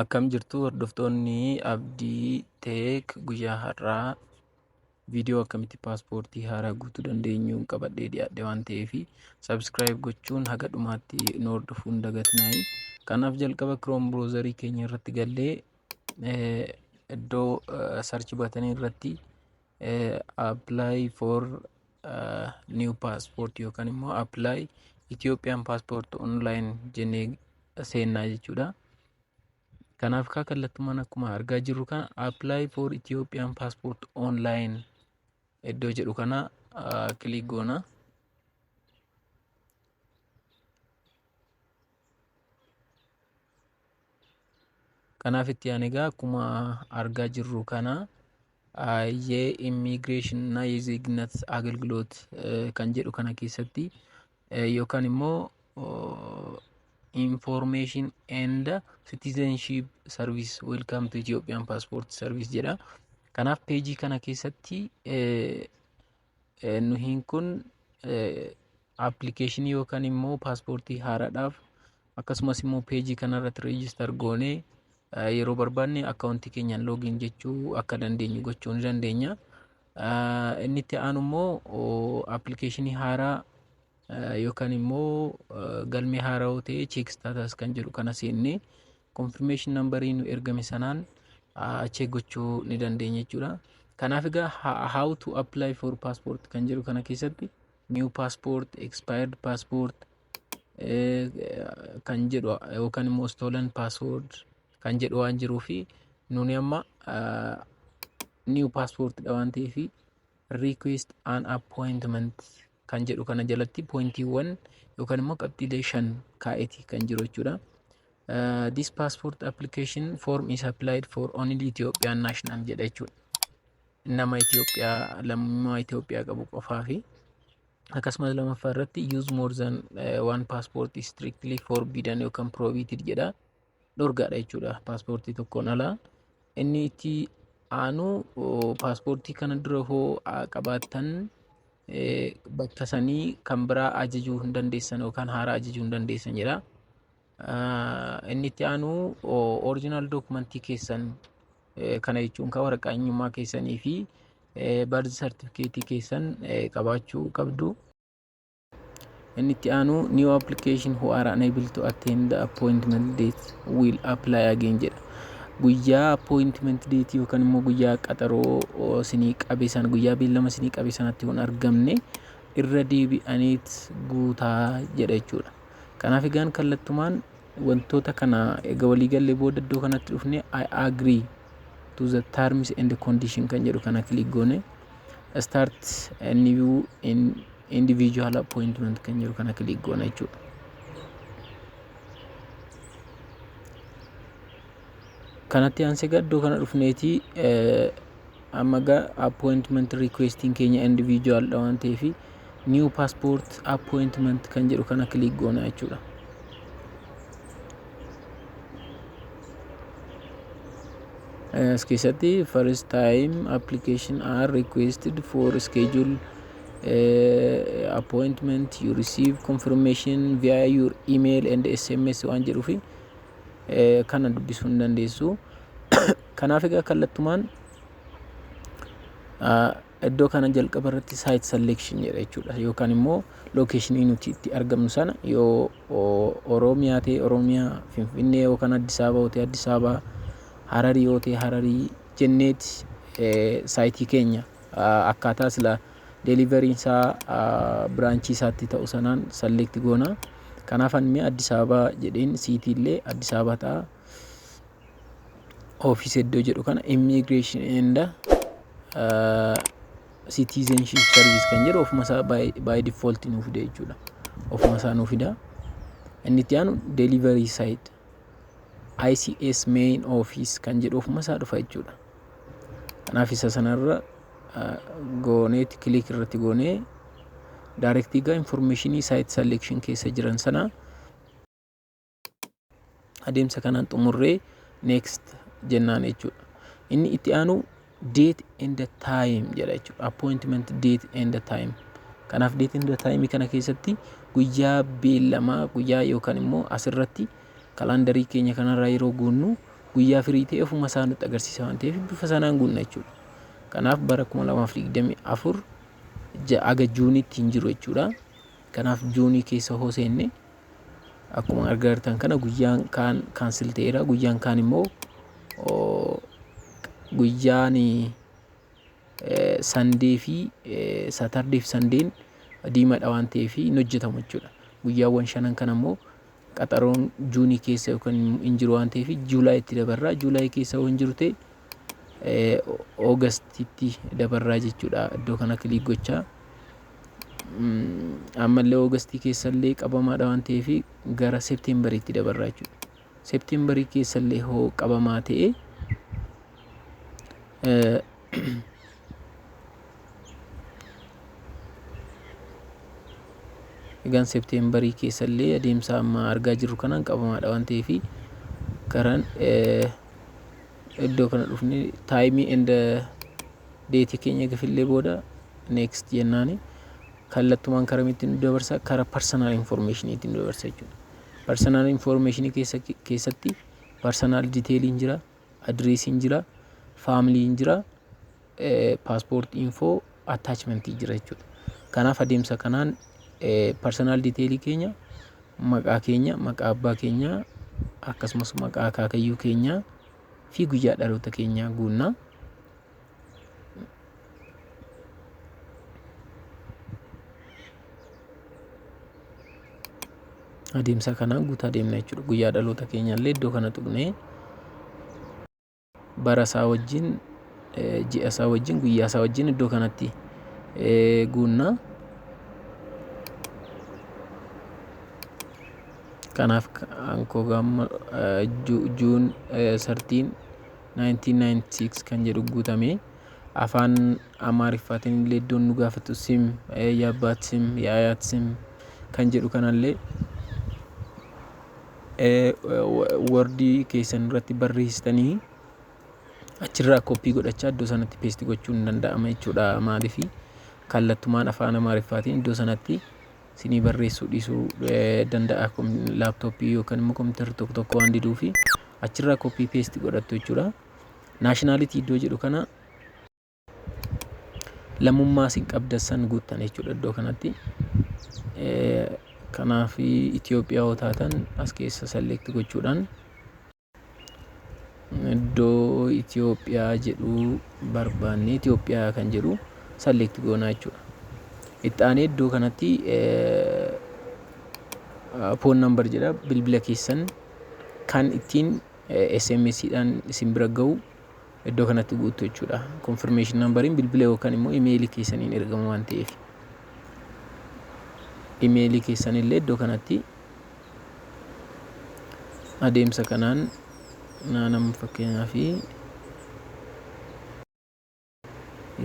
Akkam jirtu hordoftoonni Abdii Tech? Guyyaa har'aa viidiyoo akkamitti paaspoortii haaraa guutuu dandeenyu qabadhee dhiyaadhe waan ta'eef, subscribe gochuun haga dhumaatti nu hordofuu hin dagatinaayi. Kanaaf jalqaba Chrome browserii keenya irratti gallee iddoo search button irratti apply for new passport yookaan immoo apply Ethiopian passport online jennee seennaa jechuudha. Kanaaf kaa kallattumaan akkuma argaa jirru kana apply for Ethiopian passport online iddoo jedhu kana click goona. Kanaaf itti aanee egaa akkuma argaa jirru kana የኢሚግሬሽን እና የዜግነት አገልግሎት kan jedhu kana keessatti yookaan immoo information and citizenship service, welcome to Ethiopian passport service jedha. Kanaaf peejii kana keessatti nuhiin kun appilikeeshinii yookaan immoo paaspoortii haaraadhaaf, akkasumas immoo peejii kanarratti register goonee yeroo barbaanne akkaawuntii keenyaan login jechuu akka dandeenyu gochuu ni dandeenya. Inni itti aanu immoo appilikeeshinii haaraa yookaan immoo galmee haaraa yoo ta'e, check status kan jedhu kana seennee confirmation numberii nu ergame sanaan check gochuu ni dandeenya jechuudha. Kanaaf egaa how to apply for passport kan jedhu kana keessatti new passport, expired passport kan jedhu yookaan immoo stolen passport kan jedhu waan jiruu fi nuni amma new passport dha waan ta'eef, request an appointment kan jedhu kana jalatti pointiiwwan yookaan immoo qabxiilee shan kaa'eeti kan jiru jechuudha. This passport application form is applied for only Ethiopian national jedha jechuudha. Nama Itoophiyaa, lammummaa Itoophiyaa qabu qofaa fi akkasumas lammaffaa irratti use more than one passport is strictly forbidden yookaan prohibited jedha. Dhorgaadha jechuudha paaspoortii tokkoon alaa. Inni itti aanu paaspoortii kana dura hoo qabaattan bakka sanii kan biraa ajajuu hin dandeessan yookaan haaraa ajajuu hin dandeessan jedha. Inni itti aanu original dookumentii keessan, kana jechuun kan waraqaa eenyummaa keessanii fi birth certificate keessan qabaachuu qabdu. Inni itti aanu new application who are unable to attend the appointment date will apply again jedha. Guyyaa appointment date yookaan immoo guyyaa qaxaroo sinii qabe sana, guyyaa beellama sinii qabe sanatti hin argamne irra deebi'aniit guutaa jedha jechuudha. Kanaaf egaan kallattumaan wantoota kana egaa walii gallee booda iddoo kanatti dhufne I agree to the terms and condition kan jedhu kana click goone start a new in individual appointment kan jedhu kana click goona jechuudha. Kanatti aansee egaa iddoo kana dhufneeti amma egaa appointment requestiin keenya individual dha waan ta'eef, new passport appointment kan jedhu kana click goona jechuudha. As keessatti first time application are requested for schedule appointment, you receive confirmation via your email and SMS waan jedhuufi kana dubbisuu hin dandeessu. Kanaaf egaa kallattumaan iddoo kana jalqaba irratti site selection jedha jechuudha, yookaan immoo locationii nuti itti argamnu sana yoo Oromiyaa ta'e Oromiyaa, Finfinnee yookaan Addis Ababa yoo ta'e Addis Ababa, Hararii yoo ta'e Hararii jenneeti siteii keenya akkaataa sila deliveryn isaa branchii isaatti ta'u sanaan select goona. Kanaaf ani Addis Ababa jedheen, city illee Addis Ababa ta'a. Office iddoo jedhu kana immigration and citizenship service kan jedhu ofuma isaa by default nuu fida jechuudha. Ofuma isaa nuu fida. Inni itti aanu delivery site ICS main office kan jedhu ofuma isaa dhufa jechuudha. Kanaaf isa sanarra gooneeti click irratti goonee directly gaa informationii site selection keessa jiran sana adeemsa kanaan xumurree next jennaan jechuudha. Inni itti aanu date and time jedha jechuudha. Appointment date and time. Kanaaf date and time kana keessatti guyyaa beellamaa, guyyaa yookaan immoo asirratti kalaandarii keenya kanarraa yeroo guunnu Guyyaa free ta'e ofuma isaa nutti agarsiisa waan ta'eef bifa sanaan guunna jechuudha. Kanaaf bara 2024 haga Juuniitti hin jiru jechuudha. Kanaaf Juunii keessa hoo seenne, akkuma argaa jirtan kana guyyaan kaan cancel ta'eera. Guyyaan kaan immoo guyyaan Sunday fi Saturday fi Sundayn diimaadha waan ta'eef hin hojjetamu jechuudha. Guyyaawwan shanan kana immoo qaxaroon Juunii keessa yookaan hin jiru waan ta'eef Julyitti dabarraa. July keessa yoo hin jiru ta'e Augustitti dabarraa jechuudha. Iddoo kana click gochaa. Ammallee Augustii keessallee qabamaadha waan ta'eef gara Septemberiitti dabarraa jechuudha. Septemberii keessallee hoo qabamaa ta'e, egaan Septemberii keessallee adeemsa amma argaa jirru kanaan qabamaadha waan ta'eef karaan iddoo kana dhufne timeii and dateii keenya gafillee booda next jennaani kallattumaan karamitti nu dabarsa? Kara personal informationiitti nu dabarsa jechuudha. Personal informationii keessatti personal detailiin jira, addressiin jira, familyiin jira, passport info, attachmentii jira jechuudha. Kanaaf adeemsa kanaan personal detailii keenya, maqaa keenya, maqaa abbaa keenyaa, akkasumas maqaa akaakayyuu keenyaa fi guyyaa dhaloota keenyaa guunnaa. Adeemsa kanaan guutaa deemna jechuudha. Guyyaa dhaloota keenyaallee iddoo kana tuqnee bara isaa wajjin, ji'a isaa wajjin, guyyaa isaa wajjin iddoo kanatti guunnaa. Kanaaf ankoo gaamma June 13 1996 kan jedhu guutame. Afaan Amaariffaatiin illee iddoon nu gaafatu ስም፣ የአባት ስም፣ የአያት ስም kan jedhu kanallee Wordii keessan irratti barreessitanii achirraa copy godhachaa iddoo sanatti paste gochuun ni danda'ama jechuudha. Maaliif kallattumaan afaan Amaariffaatiin iddoo sanatti sinii barreessuu dhiisuu danda'a, laptopii yookaan immoo kompiitarri tokko tokko waan diduu fi achirraa copy paste godhattu jechuudha. Nationality iddoo jedhu kana lammummaa isin qabdan san guuttan jechuudha iddoo kanatti. Kanaaf Itoophiyaa yoo taatan as keessa select gochuudhaan iddoo Itoophiyaa jedhu barbaanne Itoophiyaa kan jedhu select goonaa jechuudha. Itti aanee iddoo kanatti phone number jedha. Bilbila keessan kan ittiin SMS dhaan isin bira gahu iddoo kanatti guuttu jechuudha. Confirmation numberiin bilbila yookaan immoo emailii keessaniin ergamu waan ta'eef. Emailii keessanillee iddoo kanatti adeemsa kanaan naanam, fakkeenyaaf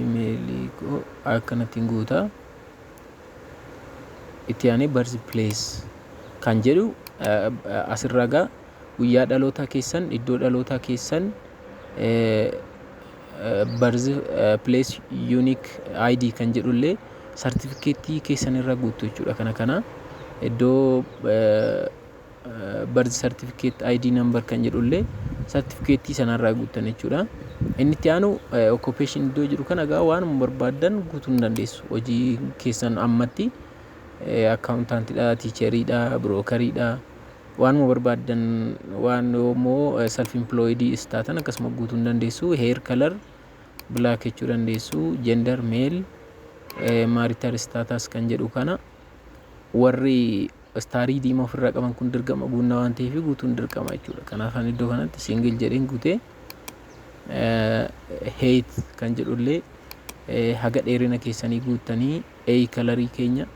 emailii koo akkanattiin guutaa. Itti aanee birth place kan jedhu asirraa gaa guyyaa dhalootaa keessan, iddoo dhalootaa keessan, birth place unique ID kan jedhullee sartifikeettii keessan irra guuttu jechuudha. Kana iddoo birth certificate ID number kan jedhullee sartifikeettii sanarraa guuttan jechuudha. Inni itti aanu occupation iddoo jedhu kana gaa waanuma barbaaddan guutuu ni dandeessu. Hojii keessan ammatti accountantiidha, teacheriidha, brokeriidha. Waanuma barbaaddan, waan immoo self employed taatan akkasuma guutuu ni dandeessu. Hair color black jechuu dandeessu. Gender male, marital status kan jedhu kana warri starii diimaa ofirraa qaban kun dirqama guunnaa waan ta'eef guutuun dirqama jechuudha. Kanaaf ani iddoo kanatti single jedheen guutee, height kan jedhullee haga dheerina keessanii guuttanii, eye colorii keenya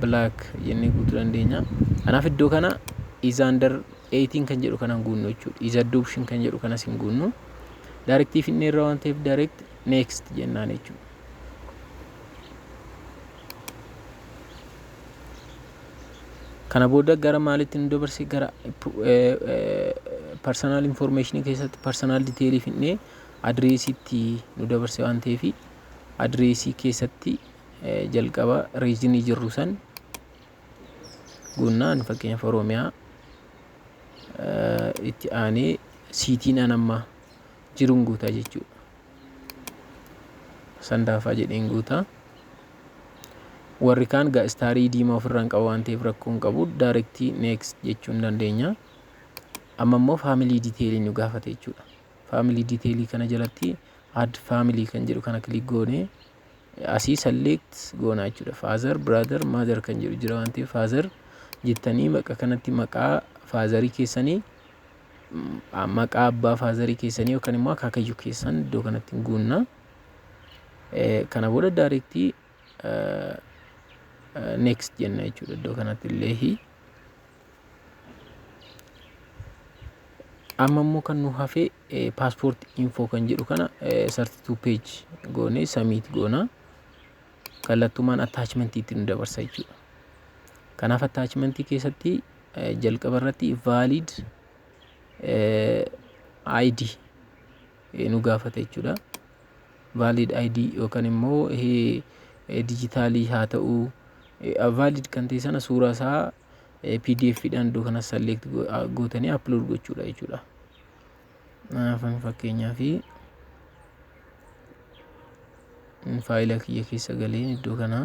black jennee guutuu dandeenya. Kanaaf iddoo kana is under 18 kan jedhu kana hin guunnu jechuudha. Is adoption kan jedhu kanas hin guunnu. Directii finnee irra waan ta'eef direct next jennaan jechuudha. Kana booda gara maalitti nu dabarse? Gara personal information keessatti personal detailii finnee addressiitti nu dabarse waan ta'eef addressii keessatti jalqaba regionii jirru san guunnaan, fakkeenyaaf Oromiyaa, itti aanee Cityn an amma jiruun guutaa jechuudha. Sandaafaa jedheen guutaa. Warri kaan gaa starii diimaa ofirraa hin qabu waan ta'eef rakkoo hin qabu. Directii next jechuu hin dandeenya. Amma immoo family detailii nu gaafate jechuudha. Family detailii kana jalatti add family kan jedhu kana click goone, asii select goona jechuudha. Father, brother, mother kan jedhu jira waan ta'eef, father jettanii bakka kanatti maqaa fatherii keessanii, maqaa abbaa fatherii keessanii yookaan immoo akaakayyuu keessan iddoo kanatti guunna. Kana booda directii next jenna jechuudha iddoo kanatti illee. Amma immoo kan nu hafe passport info kan jedhu kana 32 page goone submit goona. Kallattumaan attachmentiitti nu dabarsa jechuudha. Kanaaf attachmentii keessatti jalqaba irratti valid ID nu gaafata jechuudha. Valid ID yookaan immoo digitalii haa ta'u, valid kan ta'e sana suuraa isaa PDF dhaan iddoo kana select gootanii upload gochuudha jechuudha. Fakkeenyaaf, faayila kiyya keessa galeen iddoo kana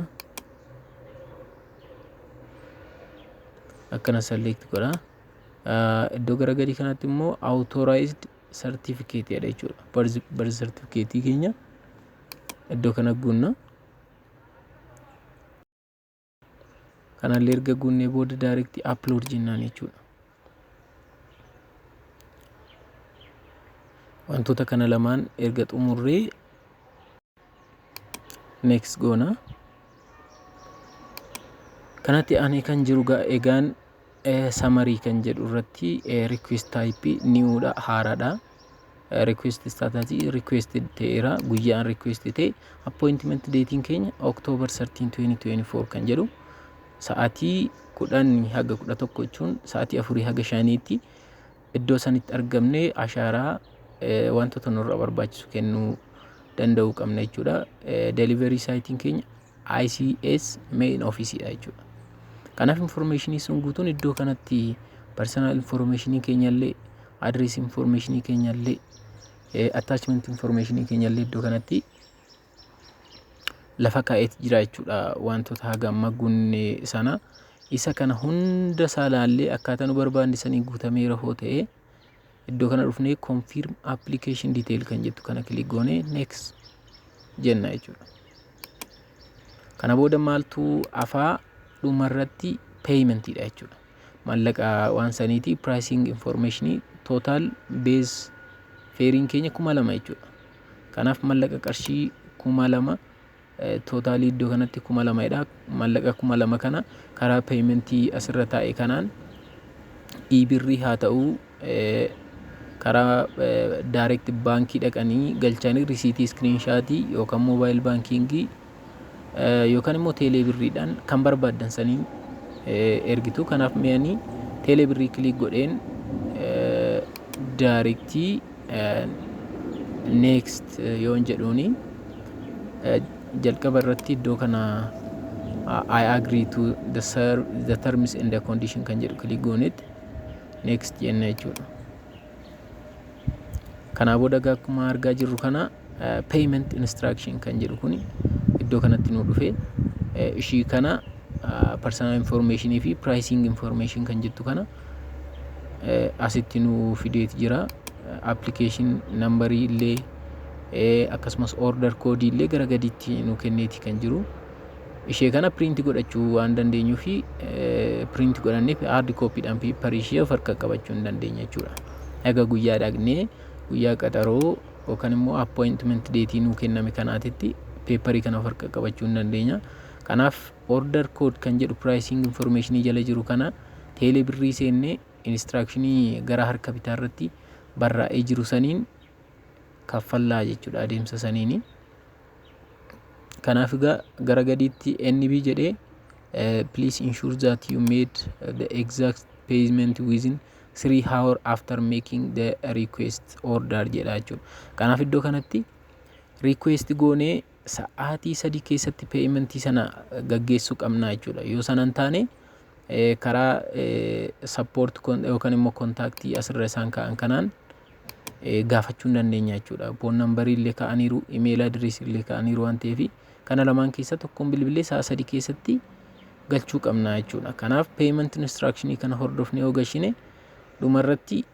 akkana select godha. Iddoo gara gadii kanatti immoo authorized certificate jedha jechuudha. Birth certificate keenya iddoo kana guunna. Kanallee erga guunnee booda direct upload jennaan jechuudha. Wantoota kana lamaan erga xumurree next goona. Kanatti aanee kan jiru egaan summary kan jedhu irratti request type newdha, haaraadha. Request status requested ta'eera. Guyyaan request ta'e, appointment datein keenya October 13 2024 kan jedhu, sa'aatii 10 haga 11 jechuun sa'aatii 4 haga 5tti iddoo sanitti argamnee ashaaraa wantoota nurraa barbaachisu kennuu danda'uu qabna jechuudha. Delivery siteiin keenya ICS main office dha jechuudha. Kanaaf informationii sun guutuun iddoo kanatti personal informationii keenya illee, address informationii keenya illee, attachment informationii keenya illee iddoo kanatti lafa kaa'eet jira jechuudha. Wantoota haga amma guunne sana, isa kana hunda isaa laallee akkaataa nu barbaanne sanii guutameera hoo ta'e, iddoo kana dhufnee confirm application detail kan jettu kana click goone next jenna jechuudha. Kana booda maaltu afaa? Dhumarratti paymentiidha jechuudha. Maallaqa waan saniiti, pricing informationii, total base fareiin keenya 2000 jechuudha. Kanaaf maallaqa qarshii 2000, totalii iddoo kanatti 2000dha. Maallaqa 2000 kana karaa paymentii asirra taa'e kanaan, e-birrii haa ta'uu, karaa direct baankii dhaqanii galchanii receiptii screenshotii yookaan mobile bankingii yookaan immoo teelee birriidhaan kan barbaaddan saniin ergitu. Kanaaf mi'anii teelee birrii click godheen directii next yoon jedhuuni, jalqaba irratti iddoo kana I agree to the terms and the condition kan jedhu click goonetti next jenna jechuudha. Kanaa booda akkuma argaa jirru kana payment instruction kan jedhu kun iddoo kanatti nu dhufe. Ishii kana personal information fi pricing information kan jettu kana asitti nu fideet jira. Application numberii illee akkasumas order code illee gara gadiitti nu kenneeti kan jiru. Ishee kana print godhachuu waan dandeenyuu fi print godhannee hard copydhaan paperii ishee of harka qabachuu hin dandeenya jechuudha. Egaa guyyaa dhaqnee guyyaa qaxaroo yookaan immoo appointment dateii nuu kenname kanaatitti paperii kana of harka qabachuu hin dandeenya. Kanaaf order code kan jedhu pricing informationii jala jiru kana teelee birrii seennee instructionii gara harka bitaa irratti barraa'ee jiru saniin kaffallaa jechuudha adeemsa saniini. Kanaaf egaa gara gadiitti NB jedhee, please ensure that you made the exact payment within 3 hour after making the request order jedha jechuudha. Kanaaf iddoo kanatti request goonee sa'aatii 3 keessatti paymentii sana gaggeessuu qabna jechuudha. Yoo sana hin taane, karaa support yookaan immoo contactii asirra isaan ka'an kanaan gaafachuu hin dandeenya jechuudha. Phone numberii illee ka'aniiru, email addressii illee ka'aniiru waan ta'eef, kana lamaan keessaa tokkoon bilbilee sa'a 3 keessatti galchuu qabna jechuudha. Kanaaf payment instructionii kana hordofnee yoo gashine, dhumarratti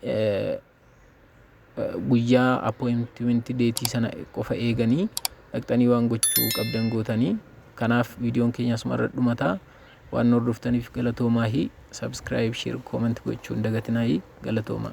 guyyaa appointment dateii sana qofa eeganii dhaqxanii waan gochuu qabdan gootanii. Kanaaf viidiyoon keenya asumarra dhumataa. Waan hordoftaniif galatoomaa. Subscribe, share, comment gochuu hin dagatinaa. Galatoomaa.